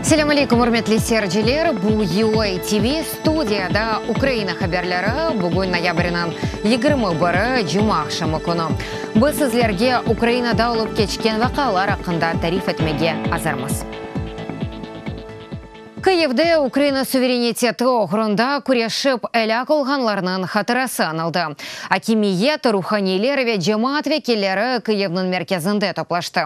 Selâm aleykum, ürmetli seyirciler! Bu UA TV, studiyada Ukraina haberleri, bugün noyabrniñ 21-i, cuma aqşamı künü. Biz sizlerge Ukrainada olıp keçken vaqialar aqqında tarif etmege azırmız. Kıyivde Ukraina suvereniteti oğrunda küreşip elâk olğanlarnıñ hatırası añıldı. Akimiyet, ruhaniyler ve cemaat vekilleri Kıyivniñ merkezinde toplaştı.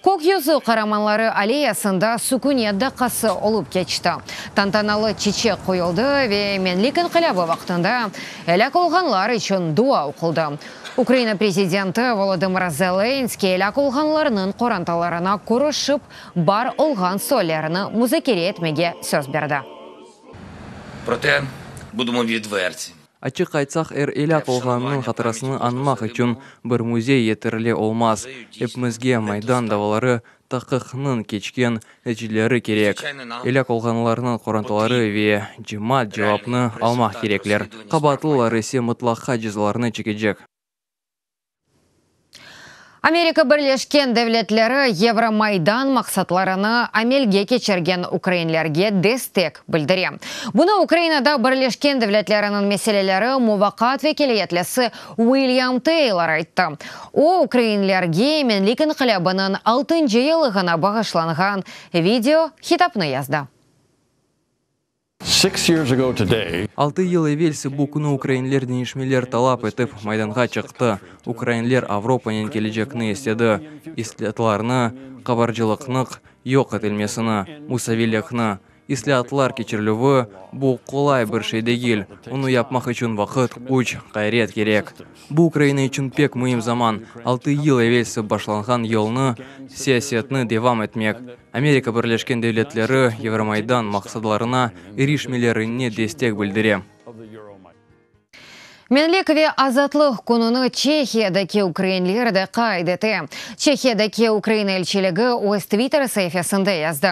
Kök yüzü qaramanları alleyasında sükünet daqqası olıp keçti. Tantanalı çiçek qoyuldı ve Menlik inqilâbı vaqtında elâk olğanlar içün dua oquldı. Ukraina prezidenti Volodımır Zelenskıy elâk olğanlarnıñ qorantalarına körüşip, bar olğan suallerini muzakere etmege söz berdi. Prote, budemo vidverti. Açıq aytsaq, er elâk olğannıñ hatırasını añmaq içün bir müzey yeterli olmaz. Epimizge Maydan davaları tahqiqnıñ keçken neticeleri kerek. Elâk olğanlarnıñ qorantaları ve cemaat cevapnı almaq kerekler. Qabaatlılar ise mıtlaqa cezalarnı çekecek. Amerika Birleşken Devletleri Yevromaydan maqsatlarını amelge keçirgen ukrainlerge destek bildire. Bunı Ukrainada Birleşken Devletleriniñ meseleleri muvaqqat vekâletlisi Uilyam Teylor ayttı. O, ukrainlerge Menlik inqilâbınıñ altıncı yıllığına bağışlanğan video hitapnı yazdı. 6 yıl evelsi bu künü ukrainler deñişmeler talap etip, Maydanğa çıqtı. Ukrainler Avropanen kelecekni istedi, islâtlarnı, qabarcılıqnıq yoq etilmesini, musaviylikni. İslâatlar keçirilüvi, bu qolay bir şey degil, onı yapmaq içün vaqıt, küç, ğayret kerek. Bu Ukraina içün pek müim zaman, 6 yıl evelsi başlanğan yolnı, siyasetni devam etmek. Amerika Birleşken Devletleri Yevromaydan maqsadlarına irişmelerine destek bildire. Menlik ve azatlıq kününi Çehiyadaki ukrainler de qayd ete. Çehiyadaki Ukraina elçiligi öz Twitter saifesinde yazdı,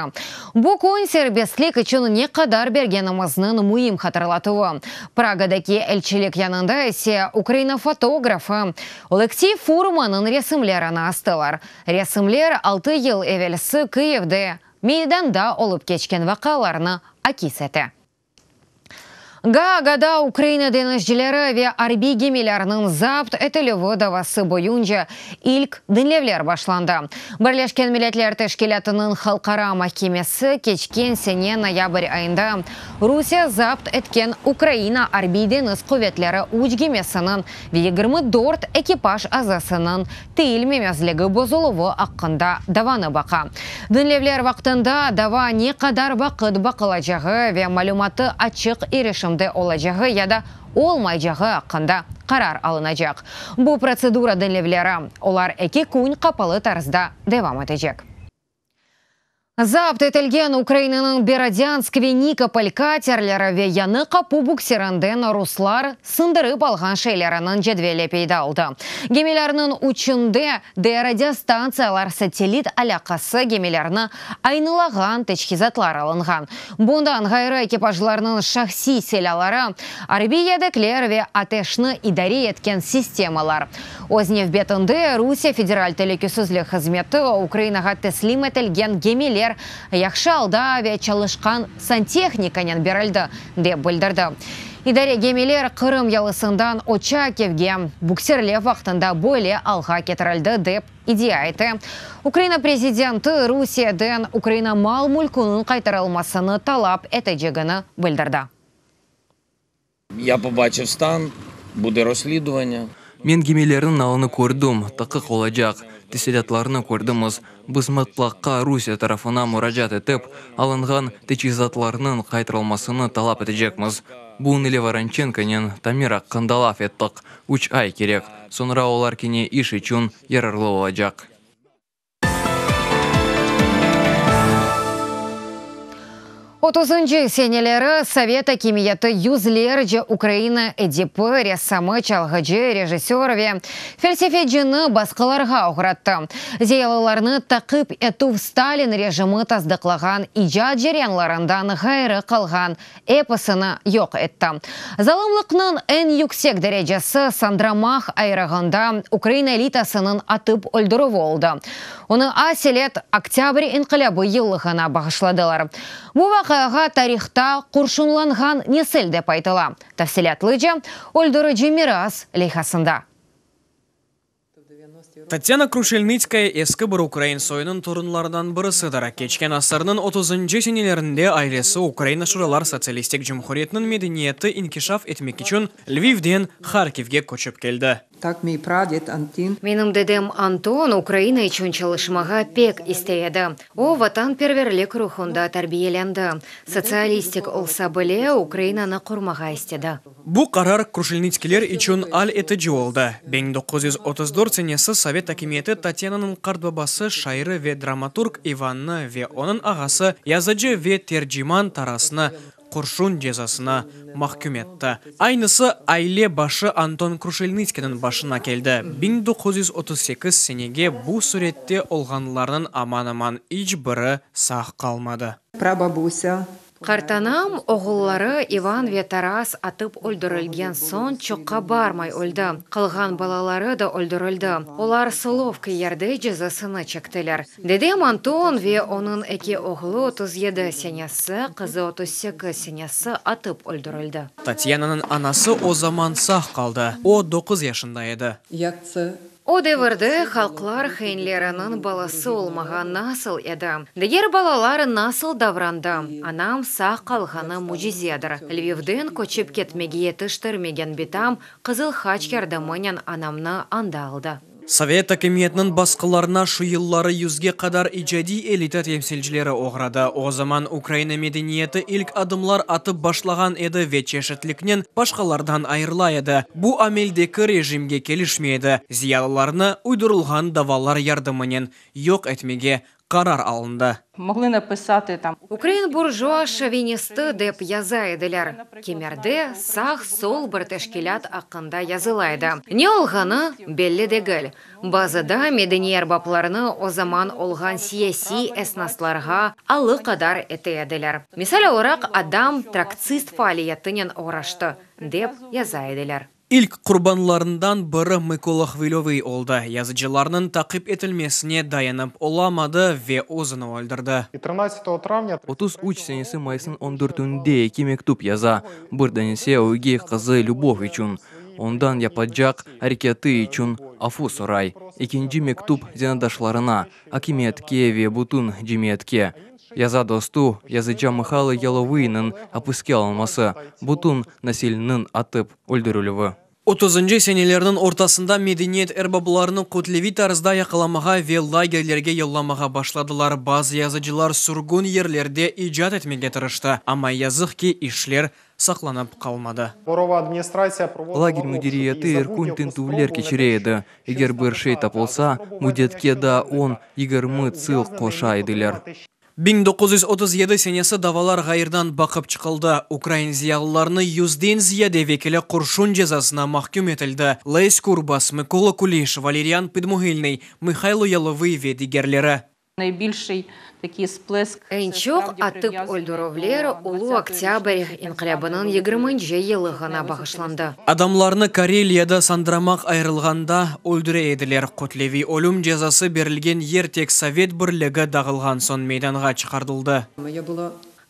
Bu kün serbestlik içün ne qadar bergenimizniñ müim hatırlatuvı. Pragadaki elçilik yanında ise Ukraina fotografı Oleksiy Furmannıñ resimlerini astılar. Resimler 6 yıl evelsi Kıyivde Meydanda olıp keçken vaqialarnı akis ete. Gaagada Ukraina deñizcileri ve arbiy gemilerniñ zapt etilüvi davası boyunca ilk diñlevler başlandı. Birleşken Milletler Teşkilâtınıñ Halqara mahkemesi keçken sene noyabr ayında Rusiye zapt etken Ukraina Arbiy-deñiz quvetleri üç gemisiniñ ve 24 ekipaj azasınıñ tiyilmemezligi bozuluvı aqqında davanı baqa. Diñlevler vaqtında dava ne qadar vaqıt baqılacağı ve malümatı açıq irişimde olacağı ya da olmaycağı aqqında qarar alınacaq. Bu protsedura diñlevleri, olar eki kün qapalı tarzda devam etecek. Zapt etilgen Ukrainanıñ Berdânsk ve Nikopol katerleri ve Yañı Qapu buksirinden ruslar sındırıp alğan şeyleriniñ cedveli peyda oldı. Gemilerniñ üçünde de radiostantsiyalar, satellit alâqası, gemilerni aynılağan teçhizatlar alınğan. Bundan ğayrı, ekipajlarnıñ şahsiy silâları, arbiy yedekler ve ateşni idare etken sistemalar. Öz nevbetinde, Rusiye Federal telükesizlik hızmeti Ukrainağa teslim etilgen gemiler yahşı alda ve çalışqan santehnikanen berildi, dep bildirdi. İdare gemiler Qırım yalısından Oçakivge buksirlev vaqtında böyle alğa ketirildi, dep iddia ete. Ukraina prezidenti Rusiyeden Ukraina mal-mülküniñ qaytarılmasını talap etecegini bildirdi. Ya pobaçıv stan, bude rozsliduvannâ. Men gemilerniñ alını kördim, taqiq olacaq. Tesilâtlarnı kördimiz. Biz mıtlaqqa Rusiye tarafına muracaat etip, alınğan teçhizatlarnıñ qaytarılmasını talap etecekmiz. Bunıñ ile Voronçenkonen tamir aqqında laf ettik. Üç ay kerek, soñra olar kene iş içün yararlı olacaq. Otuzıncı seneleri sovet akimiyeti yüzlerce Ukraina edipi, ressamı, çalğıcı, rejissör ve felsefecini basqılarğa oğrattı. Ziyalılarnı taqip etüv Stalin rejimi tasdıqlağan icat ceryanlarından ğayrı qalğan episini yoq etti. Zalımlıqnıñ eñ yüksek derecesi Sandramaq ayırığında ukrain elitasınıñ atıp öldürüvi oldı. Onı aselet Oktâbr inqilâbı yıllığına bağışladılar. Bu vaqiağa tarihta qurşunlanğan nesil dep aytıla. Tafsilâtlıca, Öldürici miras leyhasında. Tatyana Kruşelnitskaya eski bir ukrain soyunıñ torunlarından birisidir. Keçken asırnıñ otuzıncı senelerinde ailesi Ukraina Şuralar Sotsialistik Cumhuriyetiniñ medeniyeti inkişaf etmek içün Lvivden Harkivge köçip keldi. Tak, miy praded Antin. Menim dedem Anton Ukraina içün çalışmağa pek istey edi. O, vatanperverlik ruhunda terbiyelendi. Sotsialistik olsa bile, Ukrainanı qurmağa istedi. Bu qarar Kruşelnitskiyler içün al etici oldı. 1934 senesi sovet akimiyeti Tatyananıñ qartbabası, şairi ve dramaturg İvannı ve onıñ ağası, yazıcı ve terciman Tarasnı qurşun cezasına mahküm etti. Aynısı aile başı Anton Kruşelnitskiyniñ başına keldi. 1938 senege bu sürette olğanlarnıñ aman-aman iç biri sağ qalmadı. Prababusâ. Qartanam, oğulları İvan ve Taras atıp öldürilgen soñ çoqqa barmay öldi. Qalğan balaları da öldürildi. Olar Solovki yerde cezasını çektiler. Dedem Anton ve onıñ eki oğlu 37 senesi, qızı 38 senesi atıp öldürildi. Tatyananıñ anası o zaman sağ qaldı. O, doquz yaşında edi. Yaq tse. O devirde halqlar hainleriniñ balası olmağa nasıl edi? Diger balalar nasıl davrandı? Anam sağ qalğanı mücizedir. Lvivden köçip ketmege yetiştirmegen bitam Qızıl Haç yardımınen anamnı anda aldı. Sovet akimiyetiniñ basqılarına şu yılları yüzge qadar icadiy elita temsilcileri oğradı. O zaman Ukraina medeniyeti ilk adımlar atıp başlağan edi ve çeşitliknen başqalardan ayırıla edi. Bu ameldeki rejimge kelişmey edi. Ziyalılarnı uydurılğan davalar yardımınen yoq etmege qarar alındı. Mogli napisati tam. Ukrain burjua şovinisti dep yaza ediler. Kimerde sağ-sol bir teşkilât aqqında yazıla edi. Ne olğanı belli degil. Bazıda medeniy erbaplarnı o zaman olğan siyasiy esnaslarğa alıqadar ete ediler. Misal olaraq, adam traktsist faaliyetinen oğraştı, dep yaza ediler. İlk qurbanlarından biri Mıkola Hvılövıy oldı. Yazıcılarnıñ taqip etilmesine dayanıp olamadı ve özüni öldürdi. 33 senesi mayısnıñ on dörtünde eki mektüp yaza, bir danesi ögey qızı Lübov içün, ondan yapacaq areketi içün afu soray, ekinci mektüp zenaatdaşlarına, akimiyetke ve bütün cemiyetke. Yaza dostu, yazıcı Mıhaylo Yalovıynıñ apiske alınması, bütün nesilniñ atıp öldürilüvi. Otuzıncı senelerniñ ortasında medeniyet erbaplarını kütleviy tarzda yaqalamağa ve lagerlerge yollamağa başladılar. Bazı yazıcılar sürgün yerlerde icat etmege tırıştı, amma yazıq ki, işler saqlanıp qalmadı. Lager müdiriyeti er kün tintüvler keçire edi. Eger bir şey tapılsa, müddetke daa on, yigirmi tsıl qoşa ediler. 1937 senesi davalar ğayırdan baqıp çıqıldı. Ukrain ziyalılarnıñ yüzden ziyade vekili qurşun cezasına mahküm etildi, Les Kurbas, Mıkola Kuliş, Valerian Pidmohilnıy, Mıhaylo Yalovıy ve digerleri. Naybilşiy takiy splesk Eñ çoq atıp öldürüvler Ulu Oktâbr inqilâbınıñ yigirminci yıllığına bağışlandı. Adamlarnı Kareliyada Sandramaq ayırılğanda öldüre ediler. Kütleviy ölüm cezası berilgen yer tek Sovet Birligi dağılğan soñ meydanğa çıqarıldı.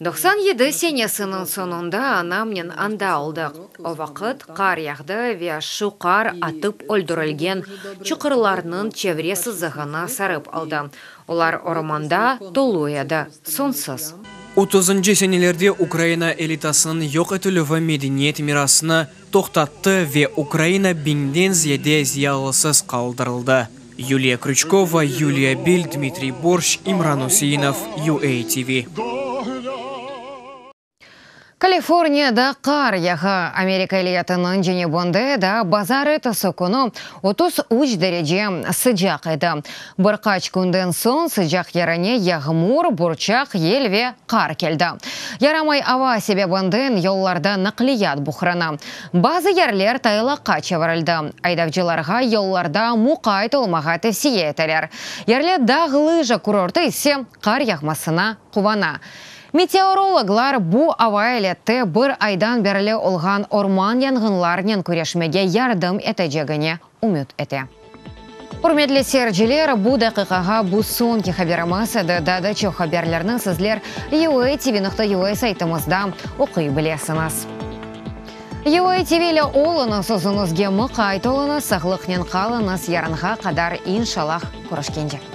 97 senesiniñ soñunda anamnen anda oldıq. O vaqıt qar yağdı ve şu qar atıp öldürilgen çuqurlarnıñ çevre sızığını sarıp aldı. Olar ormanda tolu edi, soñsuz. Otuzıncı senelerde Ukraina elitasınıñ yoq etilüvi medeniyet mirasını toqtattı ve Ukraina biñden ziyade ziyalısız qaldırıldı. Yuliya Krüçkova, Yuliya Bil, Dmitriy Borşç, İmran Useinov, UATV. Kaliforniyada qar yağa. Amerika vilâyetiniñ cenübinde daa bazarertesi künü 33 derece sıcaq edi. Bir qaç künden soñ sıcaq yerine yağmur, burçaq, yel ve qar keldi. Yaramay ava sebebinden yollarda naqliyat buhranı. Bazı yerler taylaqqa çevirildi. Aydavcılarğa yollarda muqayt olmağa tevsiye eteler. Yerli dağ-lıja kurortı ise qar yağmasına quvana. Meteorologlar bu ava aleti bir aydan berli olğan orman yanğınlarnen küreşmege yardım etecegine ümüt ete. Ürmetli seyirciler, bu daqiqağa bu soñki haberimiz edi. Daa da çoq haberlerni sizler UATV.UA saytımızda oquy bilesiñiz. UATV ile oluñız, özüñizge muqayt oluñız, sağlıqnen qalıñız, yarınğa qadar, inşallah, körüşkence.